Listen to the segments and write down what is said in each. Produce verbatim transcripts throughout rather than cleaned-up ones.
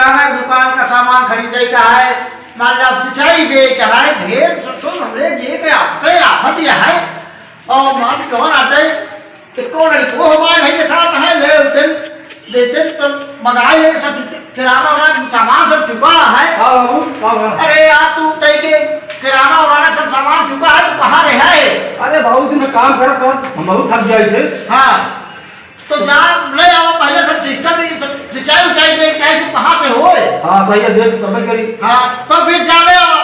दुकान का सामान खरीदे का है, मतलब सिंचाई दे का है, ढेर से तो हमरे जे के आफते आफत यह है। और मान कौन आते, तो कौन है, वो हमारे नहीं दिखाता है, ले उठे, देते तो मंगाए ले सब, किराना वाला सामान सब चुका है। हाँ बाबू, हाँ, हाँ। अरे यार, तू तय के किराना वाला सब सामान चुका है, तो कहाँ रहा है? अरे बाबू, दिन में काम करत करत हम बहुत थक जाए थे। हाँ, तो जा, ले आओ पहले सब सिस्टम, ये सब सिंचाई उचाई दे, कैसे, कहाँ से होए? हाँ, सही है, देख, तबे करी। हाँ, तो फिर जा ले आओ।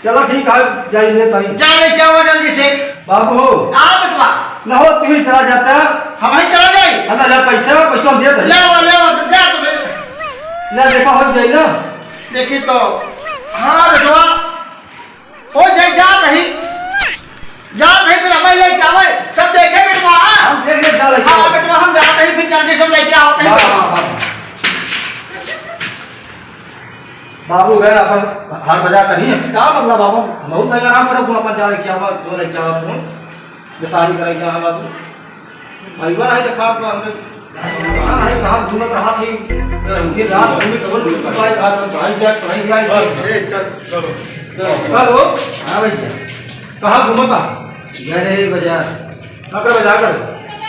चलो ठीक है, जाई ले ताई। जा ले के आओ जल्दी से। बाबू हो। आ बेटवा। ना हो, तू ही चला जाता। हम ही चला जाई। हम ना पैसा, पैसा हम देते। ले आओ, ले आओ, जा तो फिर। ले देखा हो जाई ना। देखी तो। हाँ बेटवा। हो जाई, जात ही, जात ही, फिर हमें लेके आवे, सब देखे बेटवा, हाँ? हम फिर ले जा लेके हाँ, आवे। बेटवा, हम जात ही, फिर जल्दी सब लेके आओ, कहीं हाँ, पे। हाँ, हाँ। बाबू गए अपन हार बजा कर ही, का मतलब बाबू, हम बहुत आराम करब, अपन जा लेके आवा, जो लेके आवा तुम, बेसारी करेगा हम बाबू। अइबा नहीं देखा तो हमके, कहाँ है, कहाँ घूमत रहा थी? ये रात घूमे कबर से पाए, आज हम पढ़ाई जाए, पढ़ाई जाए। बस, ए, चल, चलो। चलो। हेलो। हाँ भैया। कहाँ घूमत आ? गए रहे बाजार। का करे बाजार करे?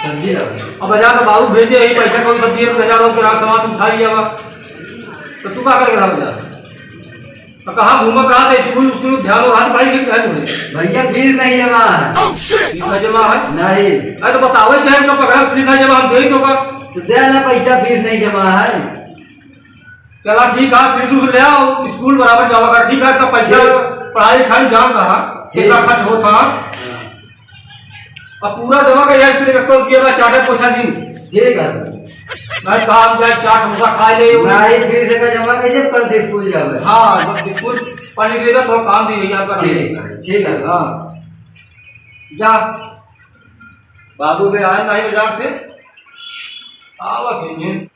सब्जी लावे। अब बाजार तो बाबू भेजे, यही पैसा कौन सब्जी है, बाजार हो के रात सामान उठा लिया बा। तो तू का करे रहा बाजार? तो कहाँ घूमत रहा था? स्कूल, स्कूल ध्यान रहा था भाई कि नहीं हुए? भैया, फीस नहीं जमा है। फीस नहीं जमा है? नहीं। अरे तो बतावे चाहे तो पकड़ा, फीस नहीं जमा, हम दे ही तो का। तो दे ना पैसा, फीस नहीं जमा है। चला ठीक है, फीस उस ले आओ, स्कूल बराबर जावा कर, ठीक है, तो पैसा ठीक। पढ़ाई लिखाई जान रहा, ठीक। कितना खर्च होता है। हाँ। अब पूरा जमा कर यार, तेरे को किया ना चाटे पोछा दिन। ठीक है। मैं कहा हम जाए चाट समोसा खा ले। नहीं, फीस का जमा कर जब कल से स्कूल जावे। हाँ, बस स्कूल पढ़ने के लिए तो काम दी भैया का। ठीक है, ठीक है। हाँ। जा। बाबू बे आए नहीं बाजार से? आवत है ये।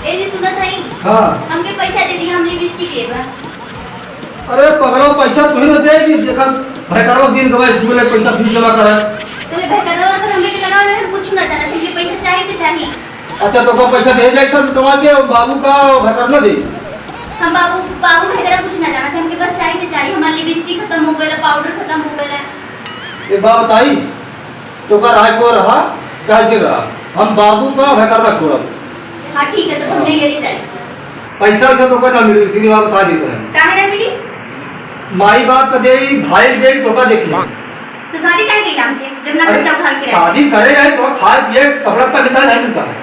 ए जी, सुनत हई? हाँ। हमके पैसा दे दी, हम लिपस्टिक लेबा। अरे पगला, पैसा तू ही ना दे कि देखा, भैकरवा दिन गवा स्कूल में पैसा फीस जमा करे। अरे भैकरवा, अगर हमरे के लगा रहे, कुछ ना जाना, हमके पैसा चाही तो चाही। अच्छा, तो का पैसा दे जाए सब कमा के, बाबू का घर ना दे। हम बाबू, बाबू वगैरह कुछ ना जानत, हमके बस चाही तो चाही, हमार लिपस्टिक खत्म हो गइल, पाउडर खत्म हो गइल। एक बात बताई, तो का राय को रहा, कहे के रहा, हम बाबू का घर ना छोड़ब। हाँ, ठीक है, तो हम ले ले जाए। पैसा वैसा तो का ना मिली, सीधी बात बता देते हैं। काहे ना मिली? माई बाप का दे, भाई दे, तो का देखी। तो शादी काहे कइला हमसे, जब ना अरे, खर्चा उठा के रहे? शादी करे रहे तो खाए पिए, कपड़ा तक इतना नहीं मिलता है।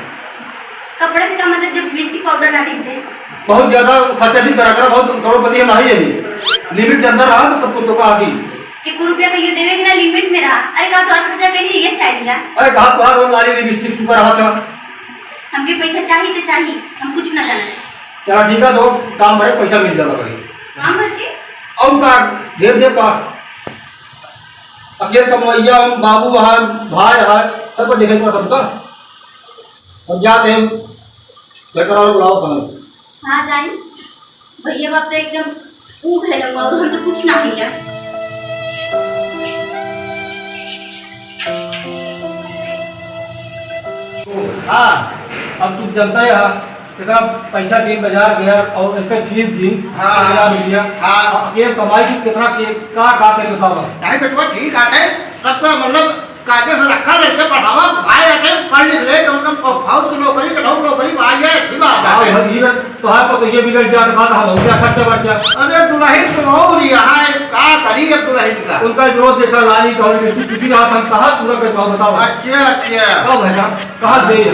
कपड़ा से का मतलब, जब लिपस्टिक पाउडर ना खरीदे? बहुत ज्यादा खर्चा भी करा करा, बहुत करोड़पति हम आई है। लिमिट के अंदर रहा तो सब कुछ तो का आदि। एक रुपया कहियो देवे के ना, लिमिट में रहा। अरे का तोहार खर्चा कहीं ये साइड ला? अरे कहा तोहार वो लाली लिपस्टिक चुका रहा था। हमके पैसा चाही तो चाही, हम कुछ ना जाने। चला ठीक है, तो काम भरे पैसा मिल जावा करी। काम भर के? और का, देव देव का। अकेले कमवैया हम, बाबू है, भाई है, सबको देखे पड़ा सबका। अब जाते हैं, लेकर और बुलाओ कहाँ। हाँ जाई, भैया बाप तो एकदम ऊ है लोग, और हम तो कुछ ना है यार। हाँ। अब तू जनता है, हाँ। एकरा पैसा दी, बाजार गया और एकर फीस दी, हाँ। हजार रुपया। हाँ। अब ये कमाई की कितना के, का, का के बतावा? नहीं बेटवा, ठीक आटे, सबका मतलब कायदे से रखा, लड़के पढ़ावा, भाई आटे, पढ़ लिख ले, कम से कम फौज की नौकरी, कढ़ऊ नौकरी, भाई है, अच्छी बात हाँ, है। भर ही रख, तो है, पर ये बिगड़ जात बात, हम हो गया खर्चा बर्चा। अरे दुल्हन तो और यहाँ है, का करी अब दुल्हन का? उनका जो देखा लाली तो हमें बिल्कुल चुकी रहा, हम कहाँ पूरा कर पाओ, बताओ। अच्छा, अच्छा। कब है ना? कहाँ दे?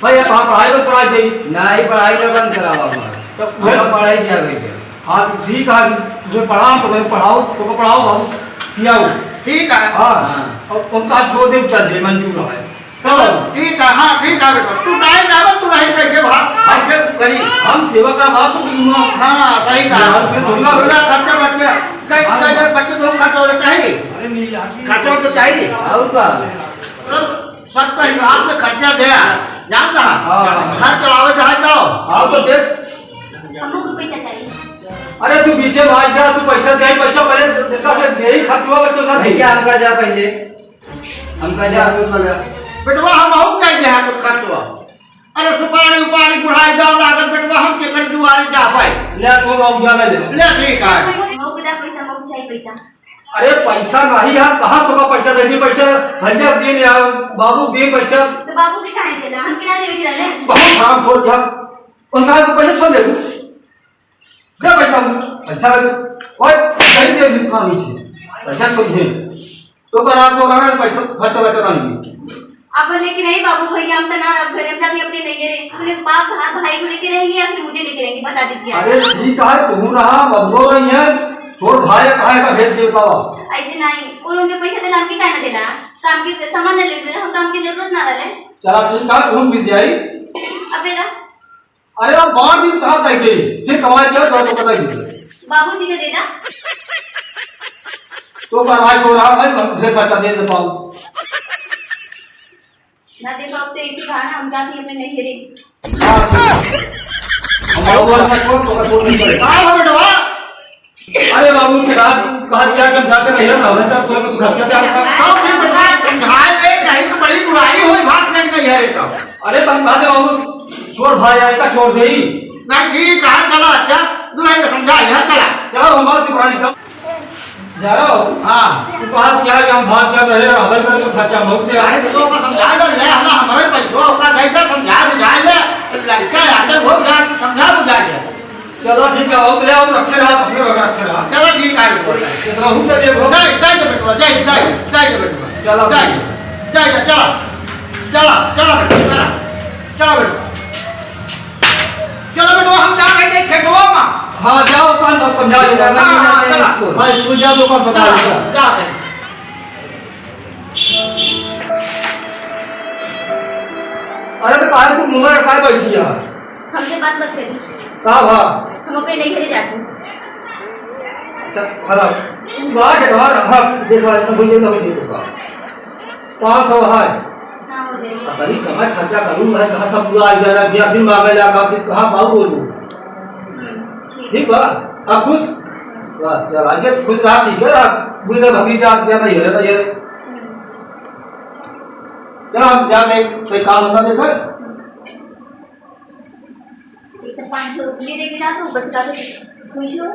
भाई, ये कहाँ पढ़ाई बंद करा दे? नहीं, पढ़ाई ना बंद करावा हमारा। तो हम वह पढ़ाई किया भैया। हाँ, तो ठीक है, तुझे पढ़ा, तो मैं पढ़ाओ, तो को पढ़ाओ बाबू, किया हो। ठीक है। हाँ। हाँ। और उनका छोड़ दे, चल जे मंजूर है। चलो। ठीक है, हाँ, ठीक है बेटा। तू टाइम ना, तू नहीं कैसे भाग, भाग के करी। हम सेवा का बात तो करूँगा। हाँ, सही कहा। यार, फिर थोड़ी ना थोड़ा खर्चा बर्चा, कई, हाँ। कई बच्चे तो खर्च हो जाता है। अरे नहीं यार। खर्चा तो चाहिए। और का? मतलब, सबका हिसाब से खर्चा दे, जान कहा? हाँ। घर चलावे जहाँ जाओ। हाँ, तो देख। हमको कोई पैसा चाहिए। अरे तू पीछे भाग जा, तू पैसा दे, पैसा पहले देता से दे ही खर्चवा बच्चों ना दे। भैया, हमका जा पहले, हमका जा। बेटवा, हम बहुत कह दे हैं कुछ खर्चवा। अरे सुपारी उपारी बुढ़ाई जाओ लागल बेटवा, हम केकर दुआरे जा पाए। ले तू बाबू जा ले। ले ठीक है। मौक दा पैसा, मौक चाहिए पैसा। अरे पैसा नहीं यार, कहाँ तोका पैसा दे दी पैसा? भैया दे यार, बाबू दे पैसा। तो बाबू से काहे देला? हम किना देवे के रहले? बहुत हराम खोर था। उनका तो पैसा छोड़ दे। दे पैसा, पैसा, ओए, नहीं दे, नहीं, नहीं छे। पैसा तो ये। तो करा, तो करा, पैसा, खर्चा बचा नहीं। अब लेके नहीं बाबू भैया, हम तो ना, अब घर में भी अपने नहीं रहे। अपने बाप, भा-, भाई को लेके रहेंगे या फिर मुझे लेके रहेंगे, बता दीजिए आप। अरे ठीक है, तू रहा, बबुआ रही है, छोड़ भाई, भाई का भेज दे पावा। ऐसे नहीं, और उनके पैसे देला, हमके काहे ना देला? काम के सामान ना लेवे, हम काम की जरूरत ना रहले। चला ठीक है, तू मिल जाई। अब मेरा अरे, वो बांट दिन कहाँ तय गई? फिर कमाई के तो, तो पता ही नहीं। बाबूजी के दे दा। तो पर भाई को रहा भाई, हम उसे खर्चा दे दे पाऊँ। ना दे पाओ तो इसी बहाने हम जाते हैं अपने नैहरे। हाँ, ठीक है। हम बाबू वाला का छोड़, तो का छोड़ नहीं पड़ेगा। का हो बेटवा? अरे बाबू, के रात कहाँ क्या कर जाते रहे ना, हमें तब कोई कुछ खर्चा क्या करता? तो फिर बेटा समझाए दे, नहीं तो बड़ी बुराई हुई, भाग नहीं गई है रे तो। अरे तुम कहा दे बाबू, छोड़ भाई, आए का छोड़ दे ही। नहीं ठीक है, चला अच्छा, दुल्हन को समझा लिया, चला। क्या हो हमारे पुरानी कम? जा रहा हो? हाँ। तू कहा क्या कि हम भाग क्या रहे, हमें का तो खर्चा बहुत है। अरे तो का समझा दे, ले हमें हमारे पैसों का दे दे, समझा बुझा ले, लड़का आके वो जा समझा बुझा ले। चलो ठीक है, आओ, ले आओ, रखे रहा, अपने लोग रखे रहा। चलो ठीक है, रुको। कितना हूँ तो देखो। जाए, जाए तो बेटवा, जाए, जाए, जाए तो बेटवा। चलो। जाए, जाए, जाए, चलो। चलो, चलो बेटवा, चलो। चलो बेटवा। चलो बेटवा, हम जा रहे हैं खेतवा में। हाँ, जाओ, अपन बस समझा लो। हाँ, हाँ, चलो। भाई, तू जा, तो अपन समझा लो। चलो, जाते हैं। अरे तो काहे तू मुंह लटकाए बैठी है? हमसे बात मत करी। का भा? हम अपने नैहरे जाते हैं। अच्छा, खराब। तू बात है, हाँ, हाँ, देखा है, ना भैया, ना भैया, तो का? पाँच सौ है। हाँ, हो जाएगा। अब अभी कहाँ खर्चा करूँ मैं, कहाँ सब पूरा आ गया, बिया भी मांगा जा, का फिर कहाँ पाऊ बोलूँ? हम्म, ठीक। ठीक बा? अब खुश? बस, चल, ऐसे खुश रहा, ठीक है, अब बुढ़े भतीजा, क्या नहीं है, ना ये। हम्म। चल, हम जाके कोई काम धंधा देखा। एक तो पाँच सौ रुपये दे के जाता हूँ, बस का तो खुश हो।